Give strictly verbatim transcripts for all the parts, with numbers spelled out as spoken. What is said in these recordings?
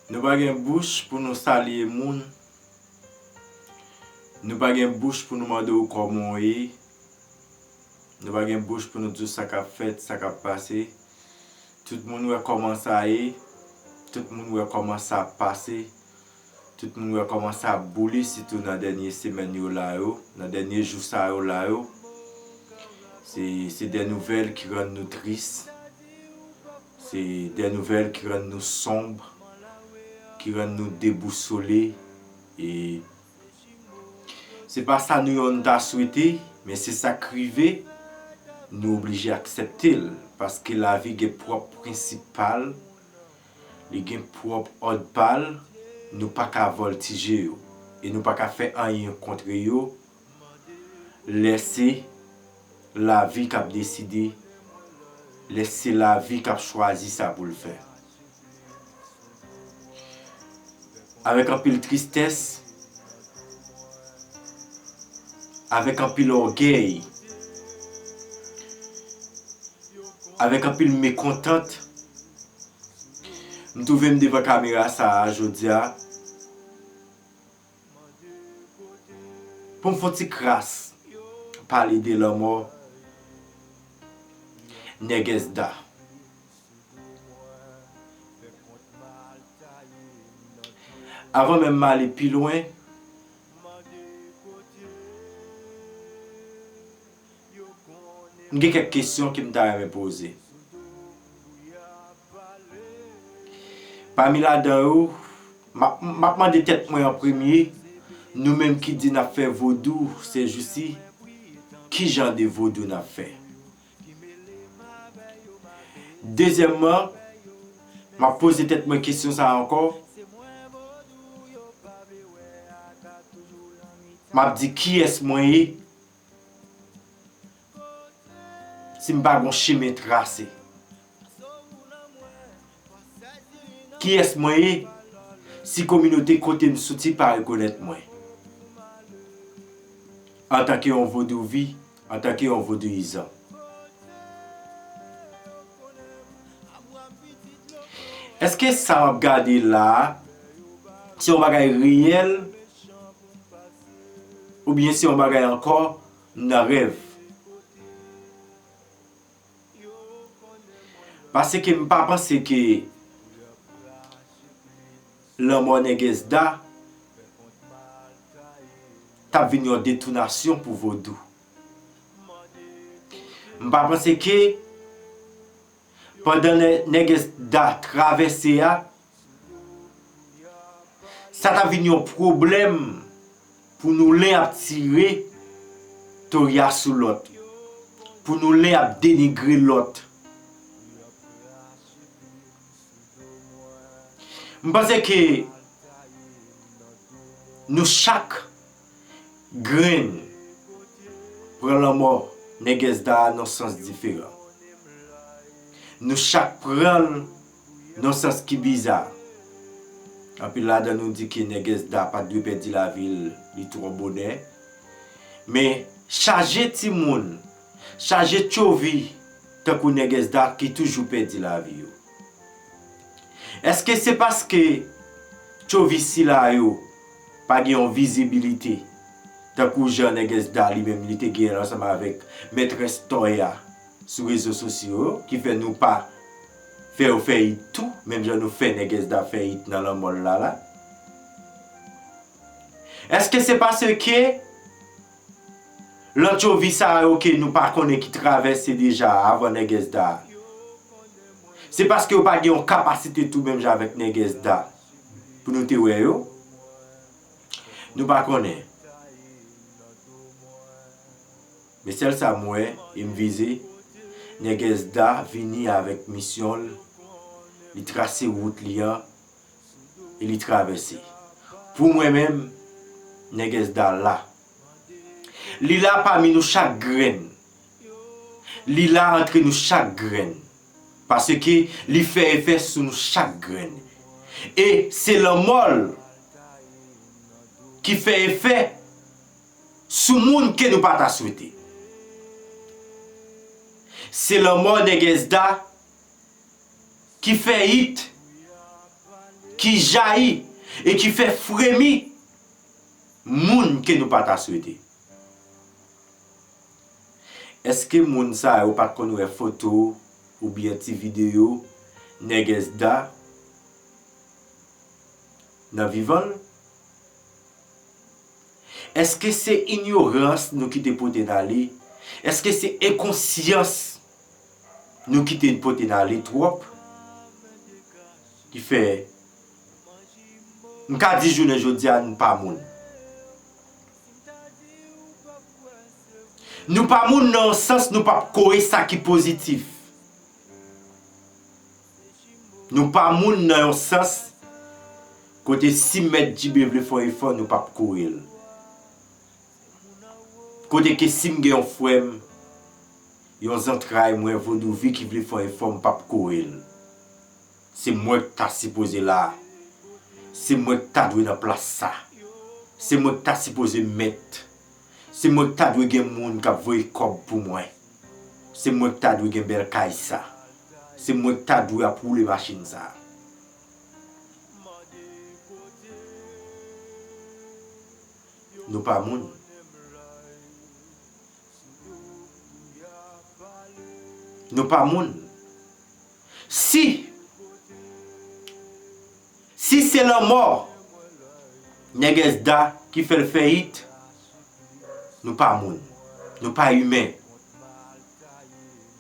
Nou pa gen bouch pou nou salye moun. Nou pa gen bouch pou nou mande w kòman w ye. Nou pa gen bouch pou nou di w sa k ap fèt, sa k ap pase. Tout moun wè kòman sa ye. Tout moun wè kòman sa ap pase. Tout moun wè kòman sa ap boule, sitou nan dènye semèn yo la yo, nan dènye jou sa yo la yo. Se, se de nouvèl ki rann nou tris. Se de nouvèl ki rann nou sonb, ki rann nou debousole. E se pa sa nou yonn ta swete, men se sa k rive, nou oblije aksepte l, paske lavi gen pwòp prensip pa l, li gen pwòp òd pa l, nou pa ka vòltije yo, e nou pa ka fè anyen kontre yo, lè se lavi k ap deside, lè se lavi k ap chwazi sa pou l fè. Avèk anpil tristès, avèk anpil ògèy, avèk anpil mekontant, m twouve m devan kamera sa a jodi a pou m fè yon ti kras pale de lanmò Nègès Da. Avan menm m ale pi lwen, m gen kèk kesyon ke m ta renmen poze. Pami ladan yo, m ap, m ap mande tèt mwen an premye, nou menm ki di n ap fè vodou sèjousi, ki jan de vodou n ap fè? Dezyèmman, m ap poze tèt mwen kesyon sa a ankò. M ap di kiyès mwen ye si m pa gon chemen trase? Kiyès mwen ye si kominote kote m soti pa rekonèt mwen antanke yon vodouvi, antanke yon vodouyizan? Èske sa m ap gade la a, se yon bagay reyèl, oubyen se yon bagay ankò nan rèv? Paske m pa panse ke lanmò Nègès Da t ap vin yon detounasyon pou vodou. M pa panse ke pandan Nè-, Nègès Da travèse a, sa t ap vin yon pwoblèm pou nou len ap tire toya sou lòt, pou nou len ap denigre lòt. M panse ke nou chak grenn pran lanmò Nègès Da a nan sans diferan. Nou chak pran l nan sans ki biza. Anpil ladan nou di ke Nègès Da pa t dwe pèdi lavi l, li twò bonè. Men chaje timoun, chaje tchovi tankou Nègès Da ki toujou pèdi lavi yo. Èske se paske tchovi sila yo pa gen yon vizibilite tankou jan Nègès Da li menm li te genyen l ansanm avèk Mètrès Toya sou rezo sosyo yo, ki fè nou pa fè yo fè it tou, menm jan nou fè Nègès Da fè it nan lanmò l la la? Èske se paske lan tchovi sa yo ke nou pa konnen ki travèse deja avan Nègès Da, se paske yo pa gen yon kapasite tou menm jan avèk Nègès Da pou nou te wè yo? Nou pa konnen. Men sèl sa m wè e m vize, Nègès Da vini avèk misyon l, li trase wout li an, e li travèse. Pou mwen menm, Nègès Da la. Li la pami nou chak grenn. Li la antre nou chak grenn. Paske li fè efè sou nou chak grenn. E se lanmò l ki fè efè sou moun ke nou pa ta swete. Se lanmò Nègès Da ki fè it ki jayi e ki fè fremi moun ke nou pa ta swete. Èske moun sa yo pa t konn wè foto oubyen ti videyo Nèg Esda nan vivan l? Èske se inyorans nou kite pote n ale? Èske se enkonsyans nou kite pote n ale twòp? Ki fè, m ka di jounen jodi a, nou pa moun. Nou pa moun nan yon sans nou p ap kore sa ki pozitif. Nou pa moun nan yon sans kote si Mèt Djibe vle fè yon efò, nou p ap kore l. Kote ke si m gen yon frè m, yon zantray mwen, Vodouvi ki vle fè yon efò, m p ap kore l. Se mwen k ta sipoze la. Se mwen k ta dwe nan plas sa. Se mwen k ta sipoze mèt. Se mwen k ta dwe gen moun k ap voye kòb pou mwen. Se mwen k ta dwe gen bèl kay sa. Se mwen k ta dwe ap woule machin sa. Nou pa moun. Nou pa moun. Si, si se lanmò Nèg Esda ki fè l fè it, nou pa moun. Nou pa imen.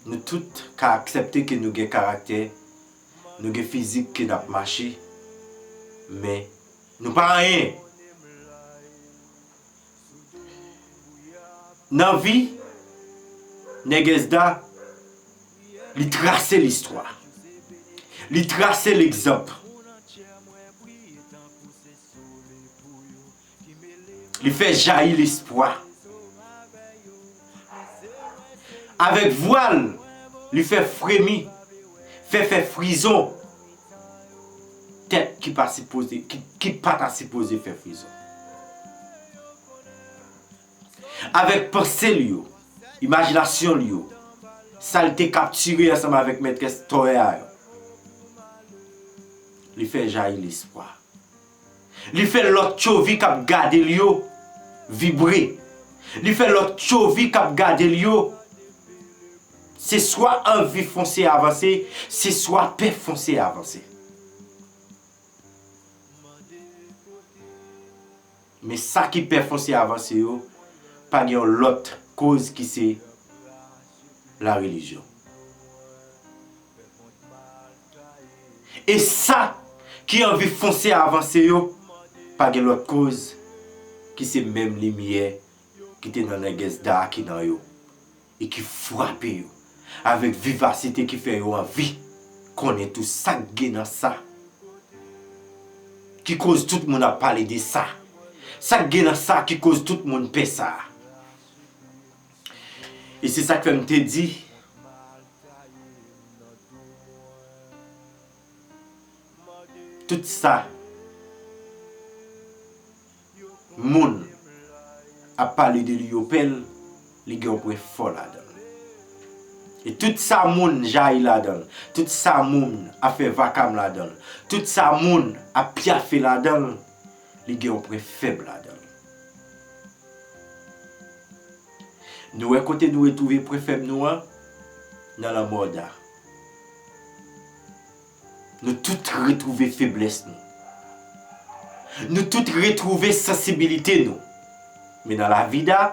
Nou tout ka aksepte ke nou gen karaktè, nou gen fizik ke n ap mache, men nou pa anyen. Nan vi, Nèg Esda, li trase listwa. Li trase legzanp. Li fè jayi lespwa. Avèk vwa l, li fè fremi, fè fè frizon tèt ki pa sipoze, ki, ki pa ta sipoze fè frizon. Avèk panse l yo, imajinasyon l yo, sa l te kaptire ansanm avèk mètrès tòyè a yo, li fè jayi lespwa. Li fè lòt tchovi k ap gade l yo vibre. Li fè lòt tchovi k ap gade l yo, se swa anvi fonse avanse, se swa pè fonse avanse. Men sa ki pè fonse avanse yo, pa gen yon lòt koz ki se larelijyon. E sa ki anvi fonse avanse yo, pa gen lòt koz ki se menm limyè ki te nan Nèg Esda a ki nan yo, e ki frape yo avèk vivasite ki fè yo anvi konnen tou sa k gen nan sa ki koz tout moun ap pale de sa. Sa k gen nan sa ki koz tout moun pè sa. E se sa k fè m te di, tout sa moun ap pale de li yo pè l, li gen yon pwen fò ladan l. E tout sa moun jayi ladan l, tout sa moun ap fè vakam ladan l, tout sa moun ap pyafe ladan l, li gen yon pwen fèb ladan l. Nou wè kote nou retwouve pwen fèb nou an? Nan lanmò Da. Nou tout retwouve feblès nou. Nou tout retwouve sansibilite nou. Men nan lavi Da,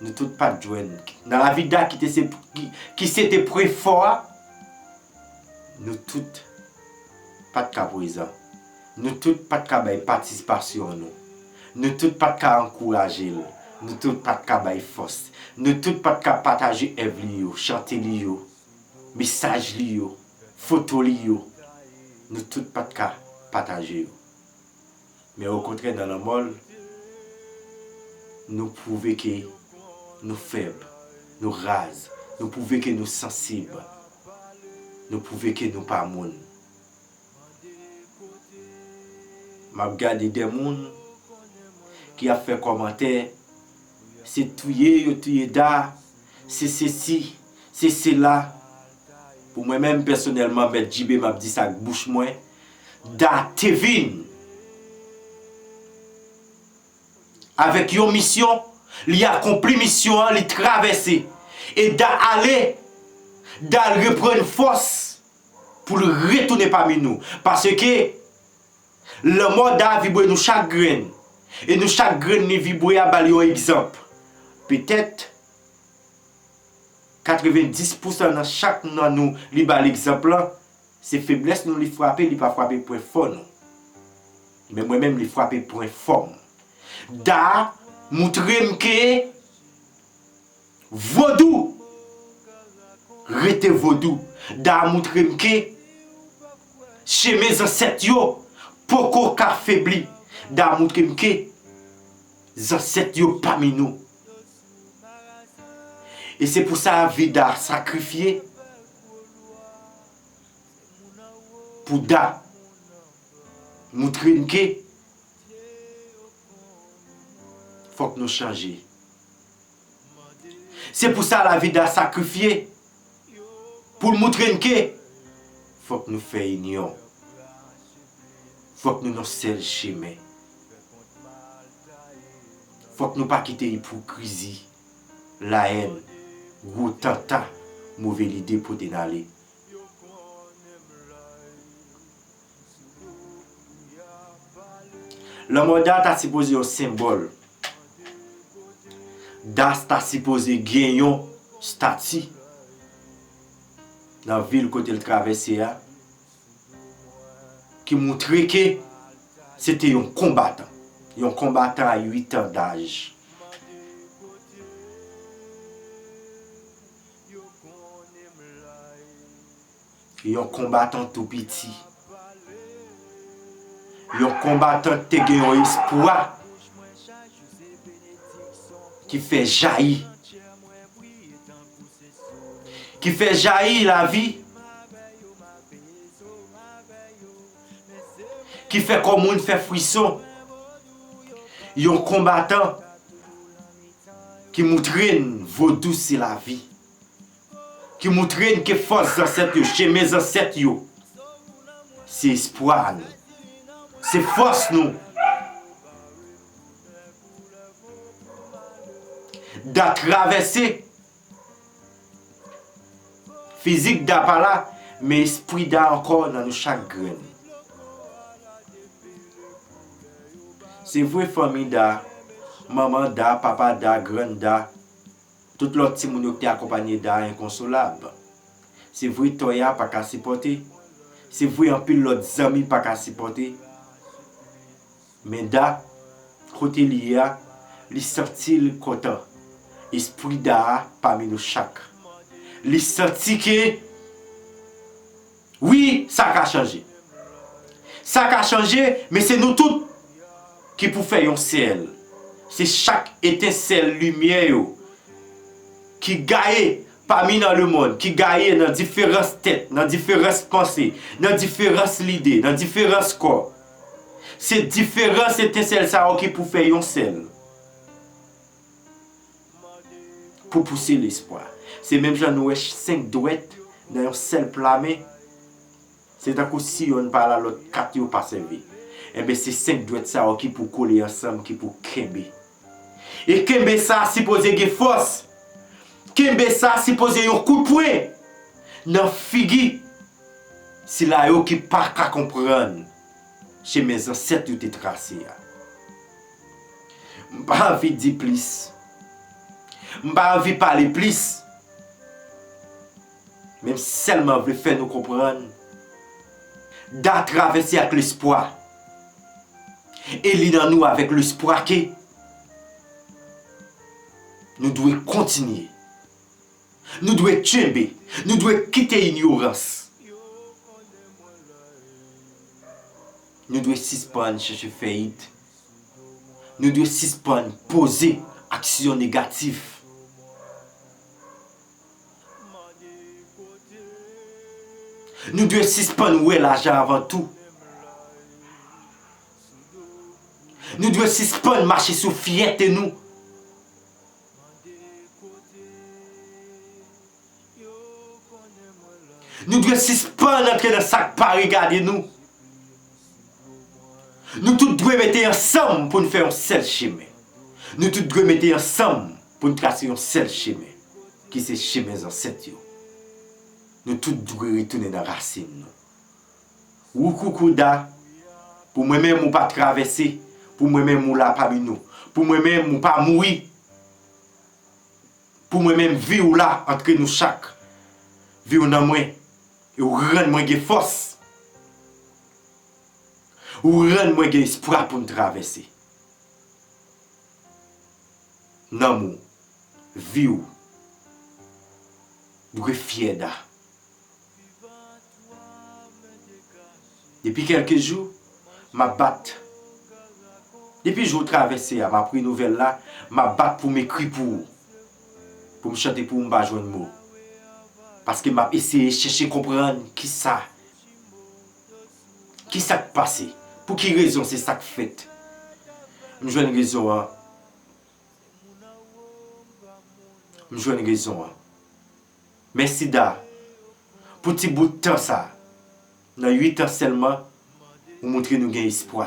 nou tout pa t jwenn. Nan lavi Da ki te se, ki, ki se te pwen fò a, nou tout pa t ka prezan. Nou tout pa t ka bay patisipasyon nou. Nou tout pa t ka ankouraje l. Nou tout pa t ka bay fòs. Nou tout pa t ka pataje èv li yo, chante li yo, mesaj li yo, foto li yo. Nou tout pa t ka pataje yo. Men okontrè, nan lanmò l, nou pwouve ke nou fèb, nou raz, nou pwouve ke nou sansib, nou pwouve ke nou pa moun. M ap gade de moun ki ap fè kòmantè, se touye yo touye Da, se sesi, se sela. Pou mwen menm pèsonèlman, Mèt Djibe, m ap di sa ak bouch mwen, Da te vin avèk yon misyon, li akonpli misyon an, li travèse. E Da ale, Da al reprann fòs pou l retounen pami nou. Paske lanmò Da vibre nou chak grenn. E nou chak grenn li vibre a ba l yon egzanp. Petèt, katrevendis pousan nan chak nan nou li ba l egzanp lan, se feblès nou li frape, li pa frape pwen fò nou. Men mwen menm, li frape pwen fò m. Da moutre m ke vodou rete vodou. Da moutre m ke chemen zansèt yo poko ka febli. Da moutre m ke zansèt yo pami nou. E se pou sa vi Da sakrifye pou Da moutre n ke fòk nou chanje. Se pou sa lavi Da sakrifye pou l moutre n ke fòk nou fè inyon. Fòk nou nan sèl chemen. Fòk nou pa kite ipokrizi, lahèn, gwo tanta, move lide pote n ale. Lanmò Da ta sipoze yon senbòl. Da ta sipoze gen yon stati nan vil kote l travèse a ki moutre ke se te yon konbatan. Yon konbatan a uit an daj. Yon konbatan tou piti. Yon konbatan ki te gen yon espwa ki fè jayi. Ki fè jayi lavi. Ki fè kò moun fè frison. Yon konbatan ki moutre n vodou se lavi. Ki moutre n ke fòs zansèt yo, chemen zansèt yo, se espwa nou, se fòs nou. Da travèse, fizik Da pa la, men espri Da ankò nan nou chak grenn. Se vre, fanmi Da, manman Da, papa Da, grann Da, tout lòt timoun yo ki te akonpanye Da enkonsolab. Se vre, Tòya pa ka sipòte. Se vre, anpil lòt zanmi pa ka sipòte. Men Da, kote li ye a, li santi l kontan. Espri Da a pami nou chak. Li santi ke, wi, sa ka chanje. Sa ka chanje, men se nou tout ki pou fè yon sèl. Se chak etensèl limyè yo ki gaye pami nan lemonn, ki gaye nan diferans tèt, nan diferans panse, nan diferans lide, nan diferans kò. Se diferans etensèl sa yo ki pou fè yon sèl. Pou pouse lespwa. Se menm jan nou wè senk dwèt nan yon sèl pla men. Se tankou si yonn pa la, lòt kat yo pa sèvi. Enben, se senk dwèt sa yo ki pou kole ansanm, ki pou kenbe. E kenbe sa a sipoze gen fòs. Kenbe sa a sipoze yon kout pwen nan figi sila yo ki pa ka konprann chemen zansèt yo te trase a. M pa anvi di plis. M pa anvi pale plis. Men m sèlman vle fè nou konprann, Da travèse ak lespwa. E li nan nou avèk lespwa ke nou dwe kontinye. Nou dwe kenbe. Nou dwe kite inyorans. Nou dwe sispann chèche fè it. Nou dwe sispann poze aksyon negatif. Nou dwe sispann wè lajan avan tou. Nou dwe sispann mache sou fyète nou. Nou dwe sispann antre nan sa k pa regade nou. Nou tout dwe mete ansanm pou n fè yon sèl chemen. Nou tout dwe mete ansanm pou n trase yon sèl chemen, ki se chemen zansèt yo. Nou tout dwe retounen nan rasin nou. Woukoukouda, pou mwen menm ou pa travèse, pou mwen menm ou la pami nou, pou mwen menm ou pa mouri, pou mwen menm vi w la antre nou chak, vi w nan mwen, e ou rann mwen gen fòs, ou rann mwen gen espwa pou n travèse. Nanm ou, vi w, dwe fyè da. Depi kèlke jou, m ap bat. Depi jou w travèse a, m ap ri nouvèl la, m ap bat pou m ekri pou ou. Pou m chante pou ou, m pa jwenn mo. Paske m ap eseye chèche konprann kisa, kisa k pase, pou ki rezon se sa k fèt. M jwenn rezon an. M jwenn rezon an. Mèsi Da, pou ti bout tan sa. Nan uit an sèlman, ou montre nou gen espwa.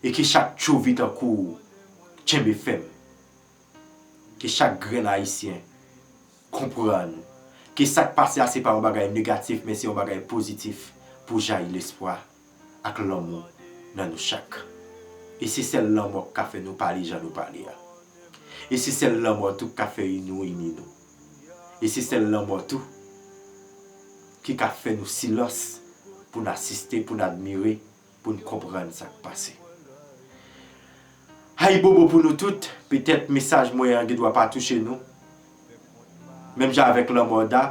E ke chak tchovi tankou ou tchenbe fèm. Ke chak grenn Ayisyen konprann ke sa k pase a se pa yon bagay negatif, men se yon bagay pozitif pou jayi lespwa ak lanmou nan nou chak. E se sèl lanmò k ka fè nou pale jan nou pale a. E se sèl lanmò tou k ka fè ini nou ini nou. E se sèl lanmò tou ki ka fè nou silans pou n asiste, pou n admire, pou n konprann sa k pase. Ayibobo pou nou tout, petèt mesaj mwen an gen dwa pa touche nou, menm jan avèk lanmò Da,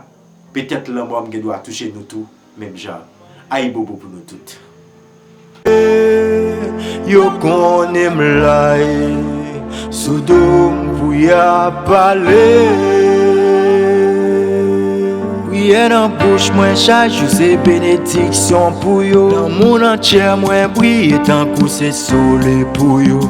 petèt lanmò m gen dwa touche nou tou, menm jan. Ayibobo pou nou tout. Yo konnen m la e sou do m pou y ap pale. Priyè nan bouch mwen chak jou se benediksyon pou yo. Lanmou nan tchè mwen briye tankou se sole pou yo.